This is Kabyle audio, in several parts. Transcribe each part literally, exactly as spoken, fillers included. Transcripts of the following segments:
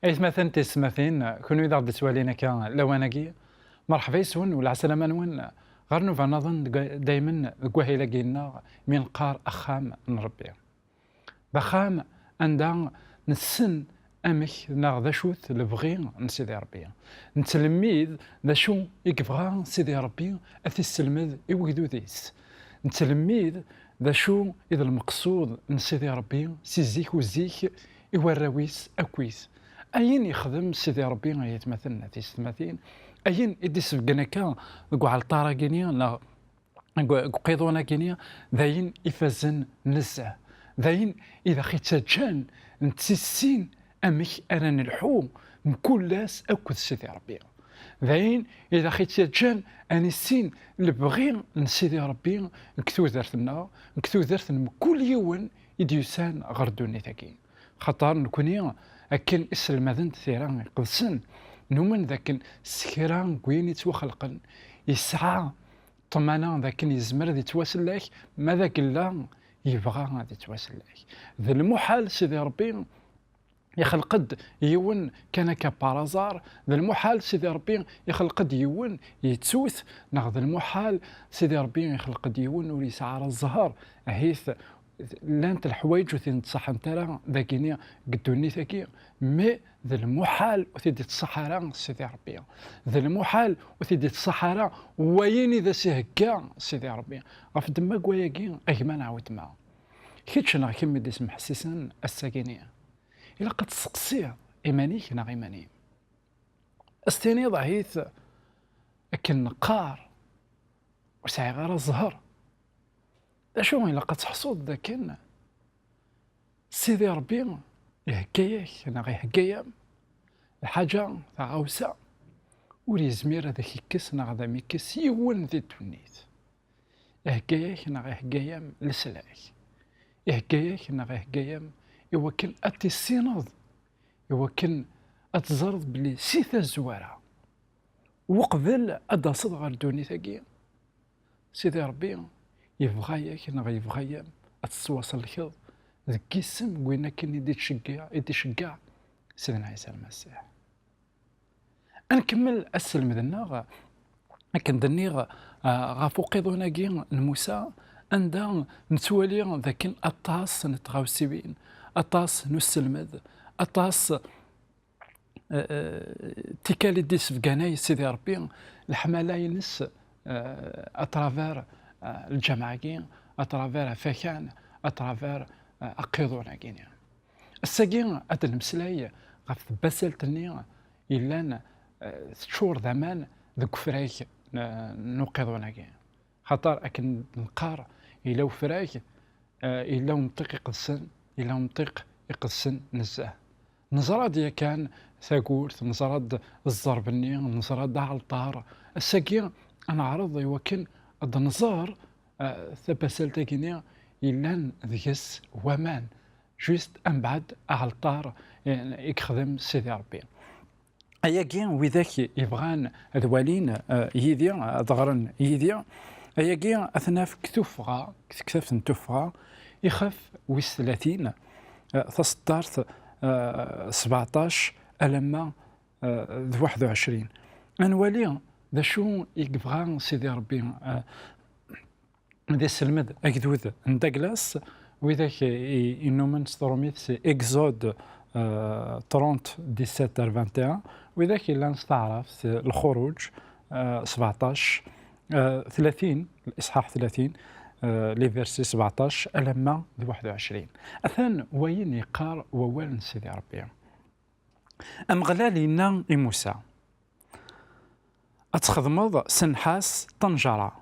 Aytmaten tisetmatin, kunwi d aɣ-d-ittwalin akka lawan-agi, merḥba yes-wen u lɛeslama-nwen ɣer nnuba nniḍen deg, daymen deg wahil-agi-nneɣ mi neqqar axxam n Ṛebbi. D axxam anda nessen amek neɣ d acu-t lebɣi n Sidi Ṛebbi. Nettlemmid d acu i yebɣa Sidi Ṛebbi ad t-isselmed i wegdud-is. Nettlemmid d acu i d lmeqsud n Sidi Ṛebbi si zik u zik i warraw-is akkit. Ayen yexdem Sidi Ṛebbi, ay atmaten, tisetmatin, ayen i d-isebgen akka deg uɛalṭar-agi-ni neɣ deg, deg uqiḍun-agi-ni, d ayen ifazen nezzeh, d ayen i d aɣ-ittaǧǧan nettissin amek ara nelḥu mkul ass akked Sidi Ṛebbi. D ayen i d aɣ-ittaǧǧan ad nissin lebɣi n Sidi Ṛebbi deg tudert-nneɣ, deg tudert n mkul yiwen i d-yusan ɣer ddunit-agi. Xaṭer nekni, akken i sselmadent tira iqedsen, numen d akken s kra n wayen yettwaxelqen, yesɛa ṭṭmana d akken yezmer ad yettwasellek, ma d agella yebɣa ad yettwasellek. D lmuḥal Sidi Ṛebbi ixelq-d yiwen kan akka par hasard, d lmuḥal Sidi Ṛebbi ixelq-d yiwen yettut, neɣ d lmuḥal Sidi Ṛebbi ixelq-d yiwen ur yesɛi ara zzher. Ahit llant leḥwayeǧ ur t-id-ṣaḥent ara dagini deg ddunit-agi, mais d lmuḥal ur t-id-iṣaḥ ara Sidi Ṛebbi. D lmuḥal ur t-id-iṣaḥ ara wayen i d as-ihegga Sidi Ṛebbi. Ɣef ddemma n wayagi, a gma neɣ a weltma, kečč neɣ kemm i d-ismeḥsisen ass-agi-ni, ilaq ad testeqsiḍ iman-ik neɣ iman-im. Ad s-tiniḍ ahit akken neqqar ur sɛiɣ ara zzher. D acu ilaq ad teḥṣuḍ d akken Sidi Ṛebbi ihegga-yak neɣ ihegga-yam lḥaǧa, taɣawsa, ur yezmir ad ak-ikkes neɣ ad am-ikkes yiwen di ddunit. Ihegga-yak neɣ ihegga-yam leslak. Ihegga-yak neɣ ihegga-yam i wakken ad tissineḍ, i wakken ad teẓreḍ belli si tazwara, uqbel ad d-taseḍ ɣer ddunit-agi, Sidi Ṛebbi yebɣa-yak neɣ yebɣa-yam ad tettwaselkeḍ deg yisem n win akken i d-iceggeɛ, i d-iceggeɛ Sidna Ɛisa Lmasiḥ. Ad nkemmel aselmed-nneɣ, akken d-nniɣ, ah, ɣef uqiḍun-agi n Musa, anda nettwali d akken aṭas n tɣawsiwin, aṭas n uselmed, aṭas eh, eh, tikkal i d-isebganay Sidi Ṛebbi leḥmala-ines, eh, à travers, eh, lǧameɛ-agi, à travers afakan, à travers, eh, aqiḍun-agi-ni. Ass-agi ad d-nemmeslay ɣef tbasalt-nni yellan, eh, teččur d aman deg ufrag n, n uqiḍun-agi. Xaṭer akken neqqar, yella ufrag, eh, yella umṭiq iqedsen, yella umṭiq iqedsen nezzeh. Neẓra-d yakan tagurt, neẓra-d zzerb-nni, neẓra-d aɛalṭar. Ass-agi ad neɛreḍ i wakken ad nẓer, eh, tabasalt-agi-ni yellan deg-s waman, juste ambaɛd aɛalṭar, eh, i yexdem Sidi Ṛebbi. Ayagi, widak yebɣan ad walin, eh, yid-i, ad ɣren yid-i, ayagi ad t-naf deg tuffɣa, deg tektabt n tuffɣa, ixef wis tlatin, eh, taseddart, eh, sbeɛṭac alamma, eh, d waḥed u ɛecrin. Ad nwali d acu i yebɣa Sidi Ṛebbi, eh, d iselmed agdud n Douglas, widak i, i, innumen s tṛumit s Exode, euh, trente, dix-sept ar vingt et un, widak yellan s taɛrabt, Lxuruǧ, euh, sbeɛṭac, euh, tlatin, Liṣḥaḥ tlatin, euh, les versets sbeɛṭac alamma d waḥed u ɛecrin. Atan wayen yeqqar wawal n Sidi Ṛebbi. Ameɣlal yenna i Musa: "Ad txedmeḍ s nnḥas ṭṭenjra."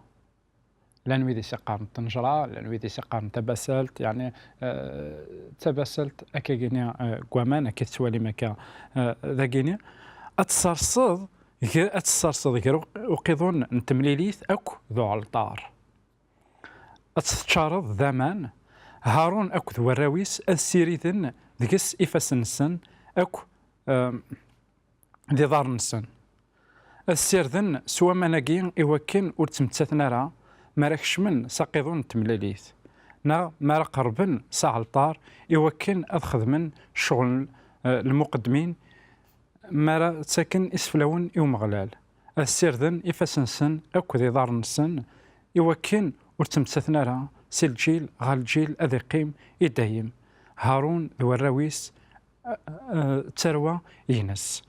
Llan wid i s-iqqaren ṭṭenjra, llan wid i s-iqqaren tabasalt, yeɛni, eh, d tabasalt akkagini, eh, deg waman, akka tettwalim akka, eh, dagini. Ad tesserseḍ ge-, ad tesserseḍ gar uq-, uqiḍun n temlilit akk d uɛelṭar. Ad tt-teččareḍ d aman. Harun akked warraw-is ad ssiriden deg-s ifassen-nsen akk, eh, d iḍarren-nsen. Ad ssirden s waman-agi i wakken ur ttmettaten ara mi ara kecmen s aqiḍun n temlilit, neɣ mi ara qerben s aɛelṭar i wakken ad xedmen ccɣel, eh, n lmuqeddmin, mi ara ttaken iseflawen i Umeɣlal, ad ssirden ifassen-nsen akked iḍarren-nsen, i wakken ur ttmettaten ara si lǧil ɣer lǧil, ad iqqim i dayem Harun d warraw-is, eh, eh, d tarwa-ines.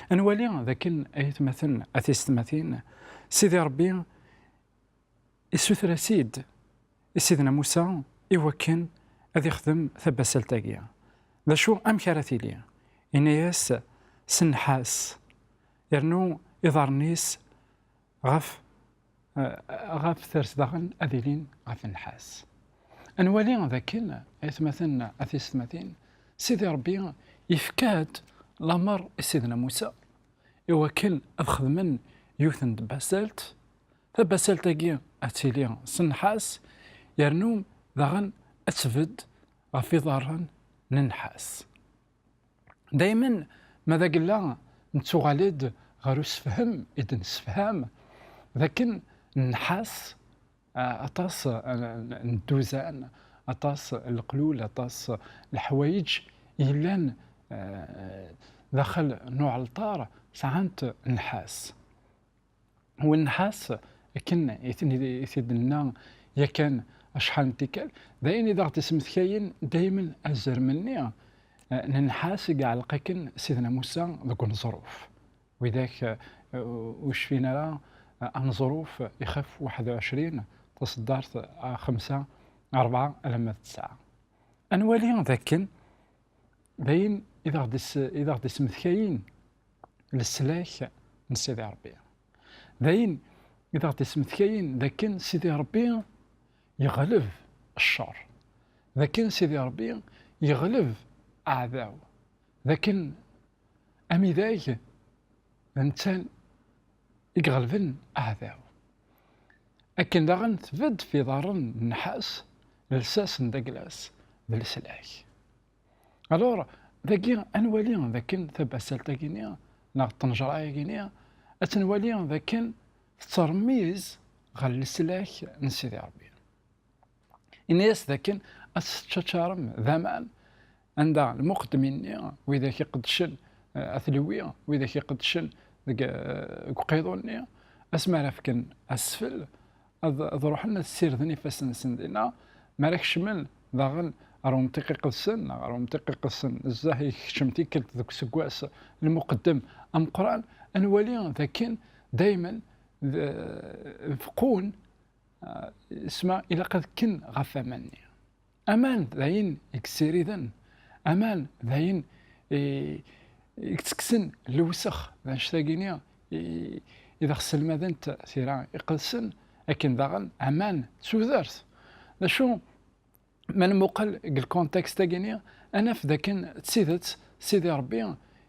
Ad nwali dakken, ay atmaten, a tisetmatin, Sidi Ṛebbi issuter-as-id i Sidna Musa i wakken ad ixdem tabasalt-agi. D acu, amek ara tili? Yenna-yas: "S nnḥas, yernu iḍarren-is ɣef, eh, ɣef ters daɣen ad ilin ɣef nnḥas." Ad nwali dakken, ay atmaten, a tisetmatin, Sidi Ṛebbi yefka-d lamer i Sidna Musa i wakken ad xedmen yiwet n tbasalt. Tabasalt-agi ad tili s nnḥas, yernu daɣen ad tbedd ɣef iḍarren n nnḥas. Daymen, ma d agella, nettuɣal-d ɣer usefhem i d-nessefham d akken nnḥas, ah, aṭas, ah, n dduzan, aṭas n leqlul, aṭas n leḥwayeǧ yellan, ah, daxel n uɛelṭar sɛant nnḥas. U nnḥas, akken i ten-, i t-id-nenna yakan acḥal n tikkal, d ayen i d aɣ-d-ismetkayen daymen azrem-nni, eh, n nnḥas i iɛelleq akken Sidna Musa deg uneẓruf. Widak, eh, ur cfin ara, eh, aneẓruf ixef waḥed u ɛecrin, taṣeddart, eh, xemsa, rebɛa alamma d tesɛa. Ad nwali dakken d ayen i d aɣ-d-is-, i d aɣ-d-ismetkayen leslak n Sidi Ṛebbi. D ayen i d aɣ-d-ismetkayen d akken Sidi Ṛebbi yeɣleb ccer, d akken Sidi Ṛebbi yeɣleb aɛdaw, d akken amidag d netta i iɣelben aɛdaw. Akken daɣen tbedd f iḍarren n nnḥas, lsas n daglas d leslak. Alors, dagi ad nwali dakken tabasalt-agi-nni, neɣ ṭṭenjra-agi-nni, ad tt-nwali dakken tettṛemmiz ɣer leslak n Sidi Ṛebbi. Ini-as dakken ad tettčačarem d aman, anda lmuqeddmin-nni, widak iqeddcen, eh, at Lewi, widak iqeddcen deg, eh, deg uqiḍun-nni, asmi ara fken asfel, ad, ad ruḥen ad ssirden ifassen-nsen dinna. Mi ara kecmen daɣen ɣer umtiq iqedsen, neɣ ɣer umtiq iqedsen nezzeh i keččem tikkelt deg useggas lmuqeddem ameqqran, ad nwali dakken daymen d-, beqqun, ah, isma ilaq ad kken ɣef aman-nni. Aman d ayen i yessiriden, aman d ayen i, i yettekksen lewsex d annect-agi-nni i, i d aɣ-sselmadent tira iqedsen, akken daɣen aman d tudert. D acu, ma nmuqel deg lkontekst-agi-nni, ad naf d akken d tidet Sidi Ṛebbi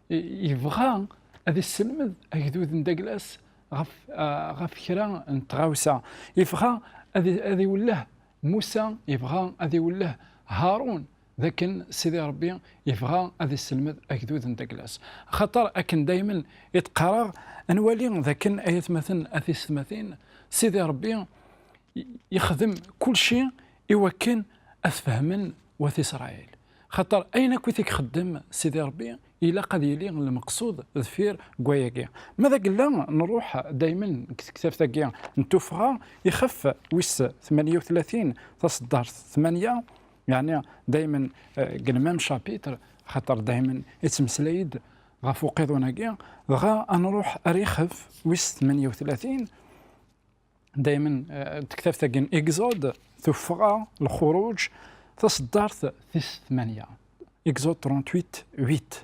i, yebɣa ad isselmed agdud n daglas ɣef, ah, ɣef kra n tɣawsa. Yebɣa ad i, ad iwelleh Musa, yebɣa ad iwelleh Harun, d akken Sidi Ṛebbi yebɣa ad isselmed agdud n daglas. Axaṭer akken daymen i d-qqareɣ, ad nwali d akken, ay atmaten, a tisetmatin, Sidi Ṛebbi yexdem kulci i wakken ad t-fehmen wat Isṛayil. Xaṭer ayen akk i t-ixeddem Sidi Ṛebbi, ilaq ad yili lmeqsud deffir n wayagi. Ma d agella, nruḥ daymen deg tektabt-agi n Tuffɣa, ixef wis tmanya u tlatin, taṣeddart tmanya, yeɛni daymen, eh, deg le même chapitre, xaṭer daymen ittmeslay-d ɣef uqiḍun-agi. Dɣa ad nruḥ ar ixef wis tmanya u tlatin, daymen, eh, tektabt-agi n Exode, Tuffɣa, Lxuruǧ, taṣeddart tis tmanya. Exode trente-huit huit.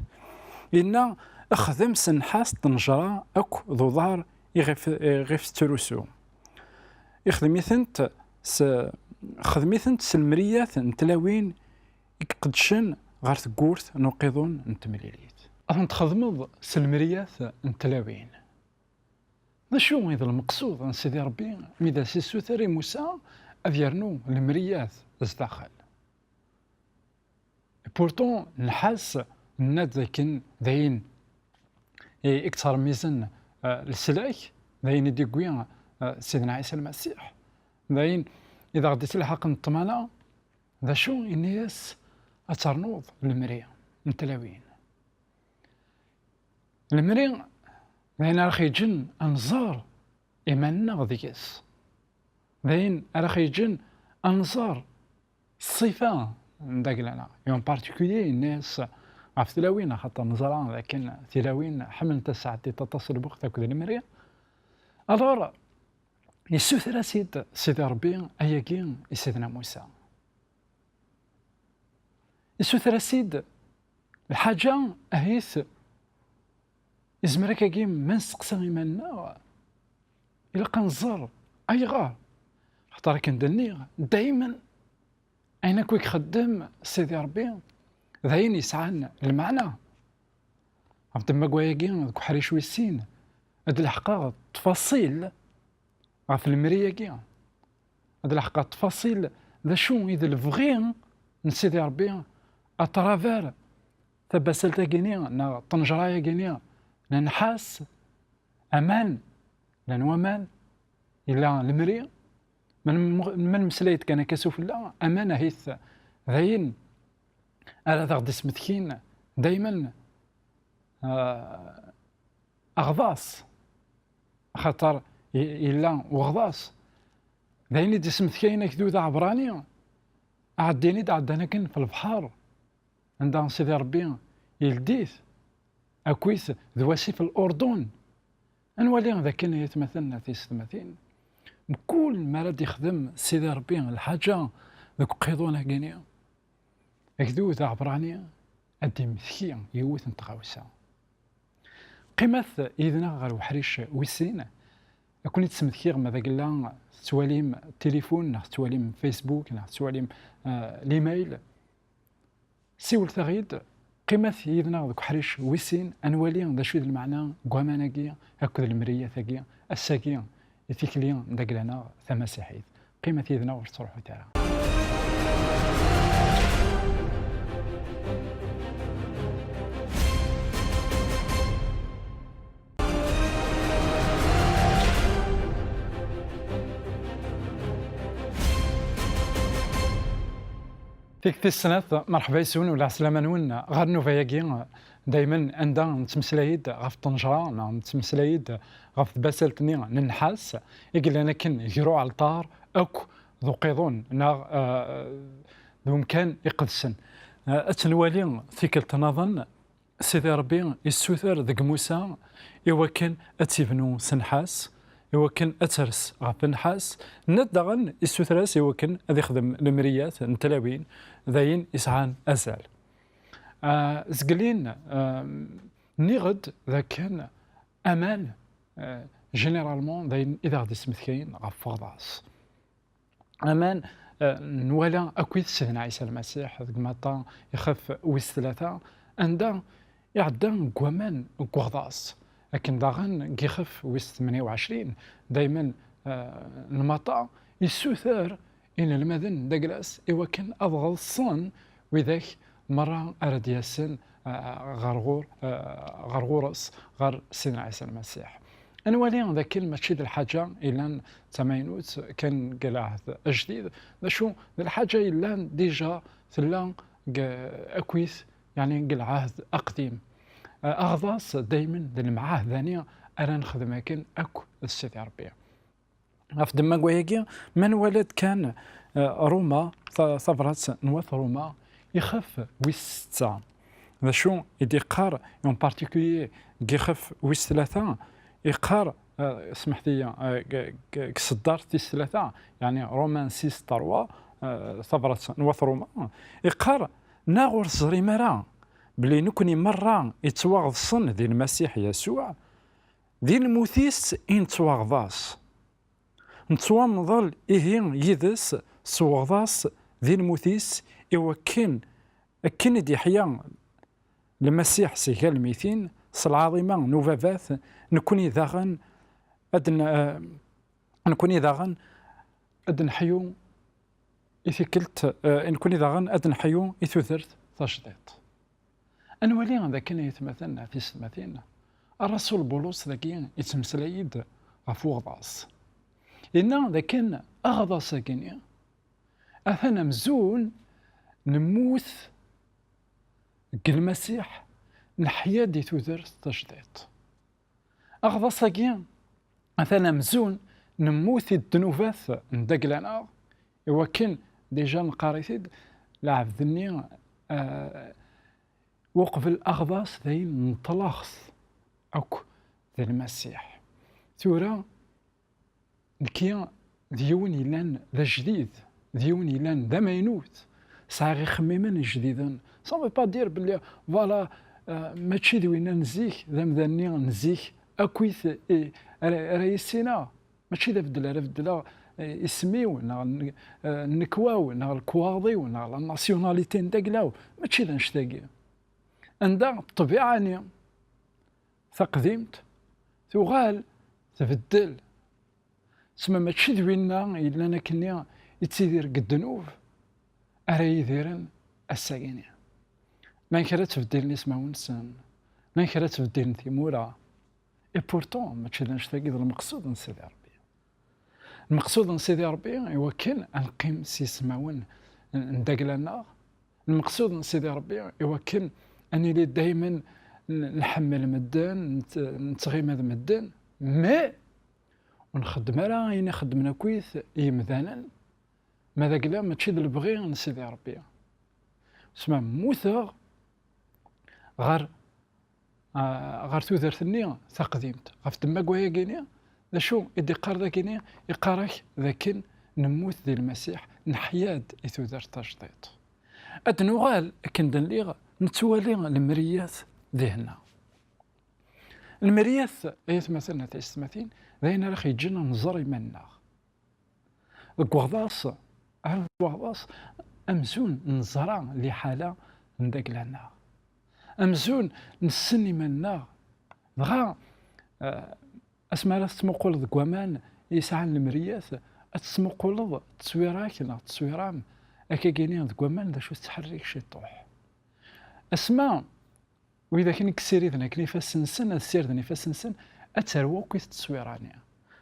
Yenna: "Xdem s nnḥas ṭṭenjra akk d uḍar i ɣef, i ɣef tettrusu." Ixdem-itent s, xdem-itent s lemriyat n tlawin i iqeddcen ɣer tewwurt n uqiḍun n temlilit. Ad tent-txedmeḍ s lemriyat n tlawin. D acu i d lmeqsud n Sidi Ṛebbi mi d as-issuter i Musa ad yernu lemriyat zdaxel? Pourtant, nnḥas, nenna-d dakken d ayen i, i yettṛemmizen, eh, leslak, d ayen i d-yewwi, eh, Sidna Ɛisa Lmasiḥ, d ayen i d aɣ-d-ittelḥaqen ṭṭmana. D acu, ini-as, ad ternuḍ lemri n tlawin. Lemri d ayen ara ɣ-yeǧǧen ad nẓer iman-nneɣ deg-s. D ayen ara ɣ-yeǧǧen ad nẓer ṣṣifa n dagla-nneɣ. Et en particulier, yenna-yas ɣef tlawin, axaṭer neẓra dakken tilawin ḥemmlent ad sɛeddint aṭas n lweqt akked lemri. Alors, yessuter-as-id Sidi Ṛebbi ayagi i Sidna Musa. Yessuter-as-id lḥaǧa ahit izmer akkagi ma nesteqsa iman-nneɣ, ilaq ad nẓer ayɣer. Axaṭer akken d-nniɣ, daymen ayen akk i ixeddem Sidi Ṛebbi d ayen yesɛan lmeɛna. Ɣef ddemma n wayagi, deg uḥric wis sin, ad d-leḥqeɣ ttfaṣil ɣef lemri-agi. Ad d-leḥqeɣ ttfaṣil d acu i d lebɣi n Sidi Ṛebbi à travers tabasalt-agi-ni neɣ ṭṭenjra-agi-ni n nnḥas, aman, llan waman, yella lemri. Ma nem-, ma nemmeslay-d kan akka sufella, aman ahit d ayen ara d aɣ-d-ismetkin daymen, ah, aɣḍas, axaṭer y-, yella uɣḍas. D ayen i d-ismetkayen agdud aɛebṛani, ɛeddan i d-ɛeddan akken f lebḥer, anda Sidi Ṛebbi yeldi-t akkit d wasif n Lurdun. Ad nwali d akken, ay atmaten, tisetmatin, mkul mi ara d-ixdem Sidi Ṛebbi lḥaǧa deg uqiḍun-agi-ni, agdud aɛebṛani ad d-immetki yiwet n tɣawsa. Qqimet yid-neɣ ɣer uḥric wis sin, ad ken-id-smektiɣ ma d agella tettwalim tilifun, neɣ tettwalim Facebook, neɣ tettwalim, eh, l'email. Siwlet-aɣ-id, qqimet yid-neɣ deg uḥric wis sin, ad nwali d acu i d lmeɛna n waman-agi akked lemriyat-agi, ass-agi i tikli n dagla-nneɣ tamasiḥit. Qqimet yid-neɣ, ur tettruḥut ara. Tikti tis snat, merḥba yes-wen, u lɛeslama-nwen ɣer nnuba-agi. Daymen anda nettmeslay-d ɣef ṭṭenjra, neɣ nettmeslay-d ɣef tbasalt-nni n nnḥas i yellan akken gar uɛalṭar akk d uqiḍun, neɣ, eh, d umkan iqedsen. Eh, ad tt-nwali tikkelt nniḍen. Sidi Ṛebbi issuter deg Musa i wakken ad tt-ibnu s nnḥas, i wakken ad ters ɣef nnḥas, nna daɣen issuter-as i wakken ad ixdem lemriyat n tlawin, d ayen isɛan azal. Ah, zgelin, ah, nniɣ-d d akken aman, ah, généralement, d ayen i d aɣ-d-ismetkayen ɣef uɣḍas. Aman, eh, nwala akkit Sidna Ɛisa Lmasiḥ deg Maṭa ixef wis tlata, anda iɛedda deg waman n uɣḍas. Akken daɣen deg ixef wis tmenya u ɛecrin, daymen, eh, n Maṭa, issuter inelmaden n dagla-s i wakken ad ɣeḍsen widak merra ara d-yasen, eh, ɣer ɣur-, eh, ɣer ɣur-s, ɣer Sidna Ɛisa Lmasiḥ. Ad nwali d akken mačči d lḥaǧa yellan d tamaynut kan deg lɛehd ajdid, d acu, d lḥaǧa yellan dija tella deg, akkit, yeɛni deg lɛehd aqdim. Eh, aɣḍas daymen d lemɛahda-nni ara nexdem akken akk d Sidi Ṛebbi. Ɣef ddemma n wayagi, ma nwala-d kan, eh, Ruma, ta-, tabrat n wat Ruma, ixef wis setta. D acu i d-iqqar, en particulier, deg ixef wis tlata, iqqar, eh, smeḥt-iyi, eh, deg, deg, deg tseddart tis tlata, yeɛni Romains six trois, eh, tabrat n wat Ruma, iqqar, neɣ ur teẓrim ara belli nekni merra yettwaɣḍsen di Lmasiḥ Yasuɛ, di lmut-is i nettwaɣḍas. Nettwamḍel ihi yid-s s weɣḍas di lmut-is, i wakken, akken i d-yeḥya Lmasiḥ seg lmitin s lɛaḍima n Ubabat, nekni daɣen ad n-, eh, nekni daɣen ad neḥyu i tikkelt, eh, nekni daɣen ad neḥyu i tudert tajdiṭ. Ad nwali d akken, ay atmaten, tisetmatin, Ṛṛasul Bulus dagi yettmeslay-d ɣef uɣḍas. Yenna d akken aɣḍas-agi-ni atan amzun nemmut deg Lmasiḥ, Neḥya-d i tudert tajdiṭ. Aɣḍas-agi atan amzun nemmut i ddnubat n dagla-nneɣ, iwakken déjà neqqar-it-id, lɛebd-nni, eh, uqbel aɣḍas dayen neṭleɣ-t akk d Lmasiḥ. Tura nekki d yiwen yellan d ajdid, d yiwen yellan d amaynut, sɛiɣ ixemmimen ijdiden. Ça veut pas dire belli, voilà, euh, mačči d winna n zik, d amdan-nni n zik akkit i, ara, ara yissineɣ. Mačči d abeddel ara beddleɣ, eh, isem-iw, neɣ n-, eh, nnekwa-w, neɣ lekwaɣeḍ-iw, neɣ la nationalité n dagla-w. Mačči d annect-agi. Anda ṭṭbiɛa-nni taqdimt tuɣal tbeddel. Tesma mačči d winna yellan akkenni yettidir deg ddnub ara yidiren ass-agi-nni. Llan kra ttbeddilen ismawen-nsen, llan kra ttbeddilen timura. Et pourtant, mačči d annect-agi d lmeqsud n Sidi Ṛebbi. Lmeqsud n Sidi Ṛebbi iwakken ad neqqim s yismawen n dagla-nneɣ. Lmeqsud n Sidi Ṛebbi iwakken ad nili daymen n-, nḥemmel medden, nett-, nettɣima d medden, mais ur nxeddem ara ayen i xeddmen akkit yimdanen, ma dagla mačči d lebɣi n Sidi Ṛebbi. Sma mmuteɣ ɣer, ah, ɣer tudert-nni taqdimt, ɣef temmagwa-agi-nni, d acu i d-iqqar dagi-nni? Iqqar-ak d akken nemmut di Lmasiḥ, neḥya-d i tudert tajdiṭ. Ad nuɣal akken d-nliɣ, nettwali lemriyat dihenna. Lemriyat, ay atmaten, a tiyessetmatin, d ayen ara ɣ-yeǧǧen ad nẓer iman-nneɣ. Deg weɣḍas, ah, deg weɣḍas, amzun neẓra liḥala n dagla-nneɣ. Amzun nessen iman-nneɣ. Dɣa, eh, asmi ara tettmuquleḍ deg waman yesɛan lemriyat, ad tettmuquleḍ tteswira-k neɣ tteswira-m, akkagini deg waman d acu tettḥerrik ciṭuḥ. Asma widak i yessiriden akken ifassen-nsen, ad ssirden ifassen-nsen, ad terwu akkit tteswira-nni.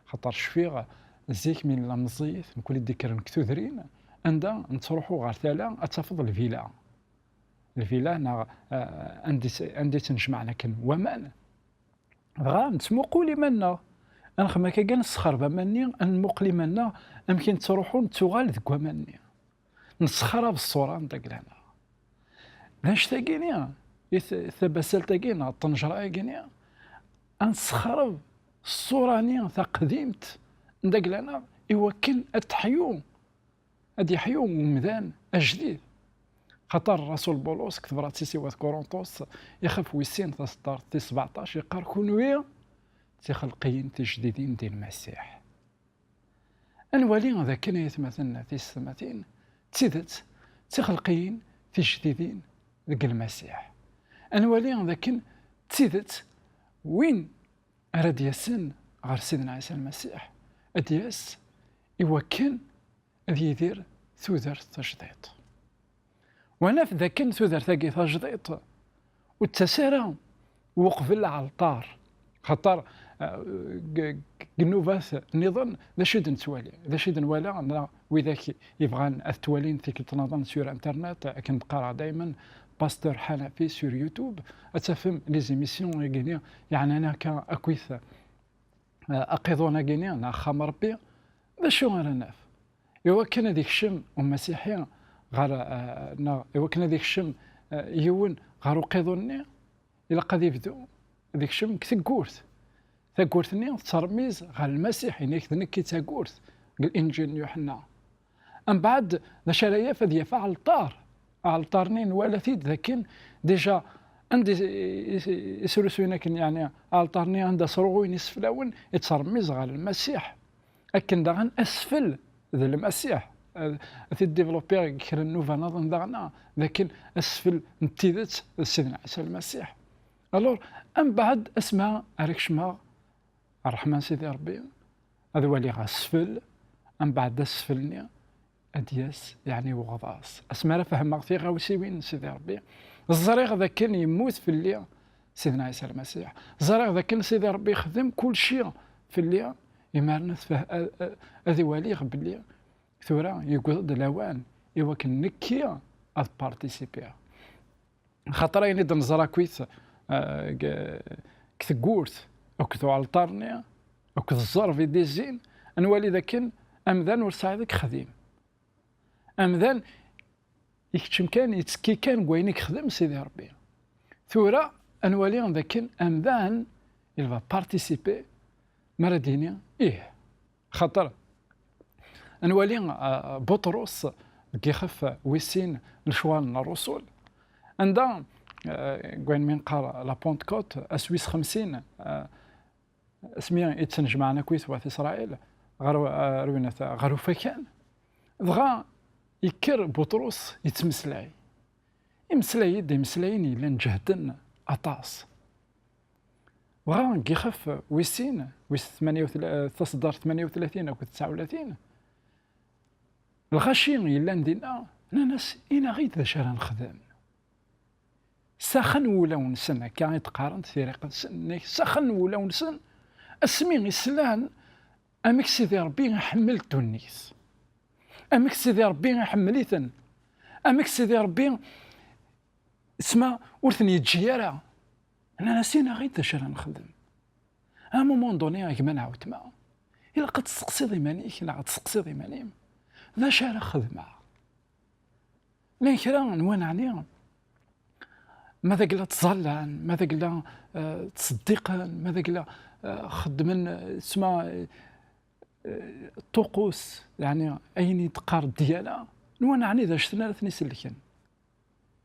Xaṭer cfiɣ zik mi nella meẓẓiyit, nekkni d-ikkren deg tudrin, anda nettruḥu ɣer tala, ad tafeḍ lvila. Lvila neɣ, eh, anda i tt-, anda i ttnejmaɛen akken waman. Dɣa nettmuqul iman-nneɣ. Ad nexdem akka kan, nessexreb aman-nni, ad nmuqel iman-nneɣ, amek i nettruḥu, nettuɣal deg waman-nni. Nessexrab ṣṣura n dagla-nneɣ. D annect-agi-nni, i t-, tabasalt-agi neɣ ṭṭenjra-agi-nni, ad nessexreb ṣṣura-nni taqdimt n dagla-nneɣ, iwakken ad teḥyu, ad yeḥyu umdan ajdid. Xaṭer Rasul Bulus deg tebrat-is i wat Kurunṭus, ixef wis sin, taseddart tis sbeɛṭac, yeqqar: "Kunwi d tixelqiyin tijdidin di Lmasiḥ." Ad nwali d akken, ay atmaten, tisetmatin, d tidet, d tixelqiyin tijdidin deg Lmasiḥ. Ad nwali d akken d tidet, win ara d-yasen ɣer Sidna Ɛisa Lmasiḥ, ad d-yas iwakken ad yidir tudert tajdiṭ. Wa naf d akken tudert-agi tajdiṭ ur d-tettas ara uqbel aɛalṭar. Xaṭer, eh, g-, g-, deg nnubat nniḍen, d acu i d-nettwali? D acu i d-nwala? Neɣ widak yebɣan ad t-walin tikkelt nniḍen sur Internet, akken d-qqareɣ daymen, Pasteur Hanafi sur YouTube, ad tafem les émissions-agi-nni, yeɛnan akka akkit, eh, aqiḍun-agi-nni, neɣ axxam Ṛebbi, d acu ara naf? Iwakken ad ikcem umasiḥi ɣer, eh, neɣ iwakken ad ikcem, eh, yiwen ɣer uqiḍun-nni, ilaq ad ibdu ad ikcem deg teggurt. Taggurt-nni tettṛemmiz ɣer Lmasiḥ, yenna-k: "D nekk i d taggurt", deg Linǧil n Yuḥenna. Mbeɛd, d acu ara yaf? Ad yaf aɛalṭar. Aɛalṭar-nni nwala-t-id d akken, déjà, anda i, i, i, i srusuyen akken, yeɛni, aɛalṭar-nni anda sruɣuyen iseflawen, ittṛemmiz ɣer Lmasiḥ. Akken daɣen asfel d Lmasiḥ. Ad, ad t-id-développiɣ deg kra n nnuba nniḍen daɣen, d akken asfel n tidet d Sidna Ɛisa Lmasiḥ. Alors, mbeɛd asma ara kecmeɣ ṛṛeḥma n Sidi Ṛebbi, ad waliɣ asfel, mbeɛd asfel-nni ad d-yas, yeɛni, uɣḍas. Asmi ara fehmeɣ tiɣawsiwin n Sidi Ṛebbi, ẓriɣ d akken yemmut fell-i Sidna Ɛisa Lmasiḥ. Ẓriɣ d akken Sidi Ṛebbi yexdem kulci fell-i, imaren ad feh-, ad, ad, ad iwaliɣ belli tura yewweḍ-d lawan i wakken nekki ad participiɣ. Xaṭer ayen i d-neẓra akkit, eh, deg, deg tewwurt, akked uɛalṭar-nni, akked ẓẓerb i d-izzin, ad nwali dakken amdan ur sɛiḍ i yexdim. Amdan ikeččem kan, yettekki kan deg wayen i yexdem Sidi Ṛebbi. Tura ad nwali dakken amdan, il va participer, mi ara d-yini ih. Xaṭer ad nwali, ah, Buṭrus deg ixef wis sin n lecɣal n ṛṛusul, anda, ah, deg wayen mi neqqar la Pentecôte, ass wis xemsin, ah, asmi i ttnejmaɛen akkit wat Isṛayil ɣer, ah, rwinat, ɣer ufakan, dɣa yekker Buṭrus yettmeslay. Imeslay-d imeslayen yellan ǧehden aṭas. Dɣa deg ixef wis sin, wis tmanya u tla-, taṣeddart tmanya u tlatin akked tesɛa u tlatin, lɣaci yellan dinna nnan-as: "Ini-aɣ-id d acu ara nexdem." Saxen wulawen-nsen, akka i d-qqarent tira iqedsen, nnan-ak saxen wulawen-nsen asmi i slan amek Sidi Ṛebbi iḥemmel ddunit, amek Sidi Ṛebbi iḥemmel-iten, amek Sidi Ṛebbi isma ur ten-yeǧǧi ara. Nnan-as: "Ini-aɣ-id d acu ara nexdem." À un moment donné, a gma neɣ a weltma, ilaq ad testeqsiḍ iman-ik neɣ ad testeqsiḍ iman-im: "D acu ara xedmeɣ?" Llan kra n wanɛni, ma d agla ttẓallan, ma d agla, eh, ttṣeddiqen, ma d agla, eh, xeddmen, eh, sma, eh, ṭuqus, yeɛni ayen i d-teqqar ddyana, n wanɛni d anect-nni ara ten-isellken?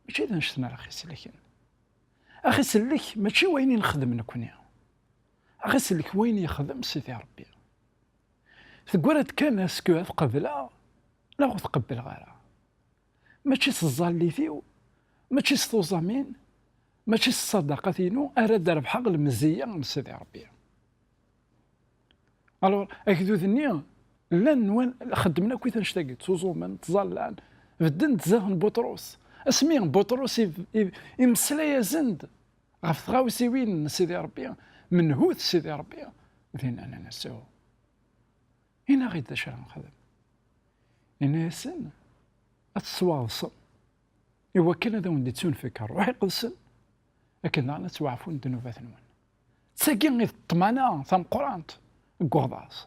Mačči d anect-nni ara ɣ-isellken. Aɣ-isellek mačči wayen i nexdem nekni. Aɣ-isellek wayen yexdem Sidi Ṛebbi. Teggra-d kan est-ce que ad qebleɣ neɣ ur t-qebbleɣ ara. Mačči s tẓallit-iw, mačči s tuẓamin, mačči s ṣṣadaqat-inu ara d-rebḥeɣ lemzeyya n Sidi Ṛebbi. Alors, agdud-nni llan nwan, xeddmen akkit annect-agi, ttuẓumen, ttẓallan, bedden-d zdat n Buṭrus. Asmi Buṭrus i, i, imeslay-asen-d ɣef tɣawsiwin n Sidi Ṛebbi, menhu-t Sidi Ṛebbi, dinna nnan-as: "Aw, ini-aɣ-id d acu ara nexdem." Yenna-yasen: "Ad tettwaɣeḍsem i wakken ad awen-d-ittunfek Ṛṛuḥ Iqedsen, akken daɣen ad twaɛfum ddnubat-nwen." D tagi i d ṭṭmana tameqqrant deg uɣḍas,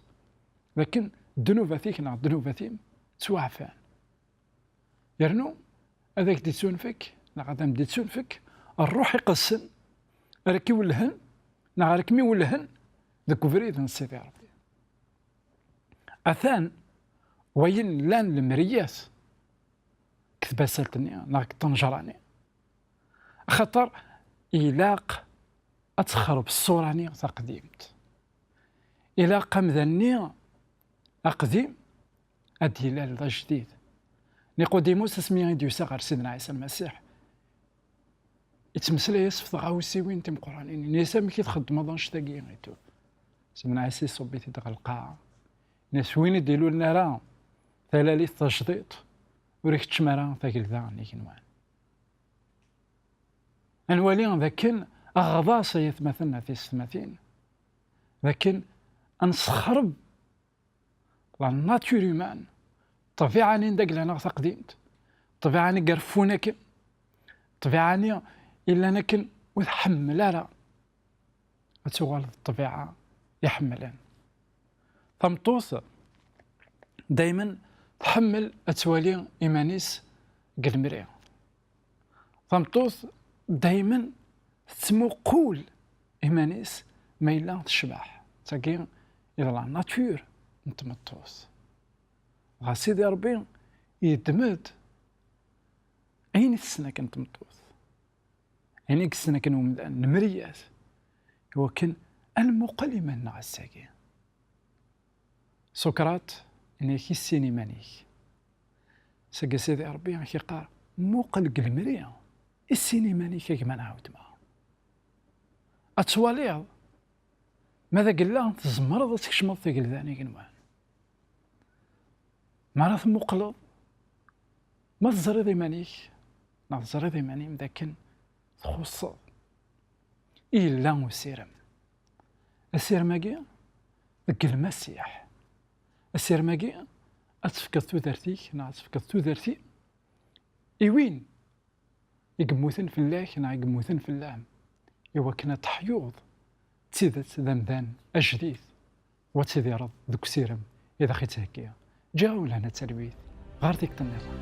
d akken ddnubat-ik neɣ ddnubat-im ttwaɛfan. Yernu ad ak-d-ittunfek, neɣ ad am-d-ittunfek Ṛṛuḥ Iqedsen, ara k-iwellhen, neɣ ara kem-iwellhen deg ubrid n Sidi Ṛebbi. Atan wayen llan lemriyat deg tbasalt-nni neɣ deg ṭṭenjṛa-nni. Axaṭer ilaq ad texreb ṣṣura-nni taqdimt. Ilaq amdan-nni aqdim ad d-yilal d ajdid. Niqudimus, asmi i d-yusa ɣer Sidna Ɛisa Lmasiḥ, ittmeslay-as ɣef tɣawsiwin timeqqranin. Ini-as: "Amek i txeddmeḍ annect-agi?" Itu. Sidna Ɛisa iṣubb-it-id ɣer lqaɛa. Ini-as: "Win i d-ilulen ara talalit tajdiṭ, ur ikeččem ara tagelda n igenwan." Ad nwali d akken aɣḍas, ay atmaten a tisetmatin, d akken ad nessexreb la nature humaine, ṭṭbiɛa-nni n dagla-nneɣ taqdimt, ṭṭbiɛa-nni i ireffun akken, ṭṭbiɛa-nni illan akken ur tḥemmel ara ad tuɣal d ṭṭbiɛa iḥemmlen. Tameṭṭut daymen tḥemmel ad twali iman-is deg lemri. Tameṭṭut daymen tettmuqul iman-is ma yella tecbeḥ. D tagi i d la nature n tmeṭṭut. Dɣa Sidi Ṛebbi yeddem-d ayen i tessen akken tmeṭṭut, ayen i yessen akken umdan, lemriyat, i wakken ad nmuqel iman-nneɣ ass-agi. Sukrat, yenna-ak: "Issin iman-ik." Seg Sidi Ṛebbi ak-iqqar: "Muqel deg lemri, issin iman-ik a gma neɣ a weltma. Ad twaliḍ ma d agella tzemreḍ ad tkecmeḍ tagelda n igenwan." Mi ara temmuqleḍ, ma teẓriḍ iman-ik, neɣ teẓriḍ iman-im d akken txuṣṣeḍ, yella usirem. Asirem-agi deg Lmasiḥ. Asirem-agi ad tefkeḍ tudert-ik neɣ ad tefkeḍ tudert-im i win i yemmuten fell-ak neɣ i yemmuten fell-am. i wakken ad teḥyuḍ d tidet d amdan ajdid, u ad tidireḍ deg usirem i d aɣ-ittheggi Ǧiɣ Awlan. Ad talwit ɣer tikkelt nniḍen.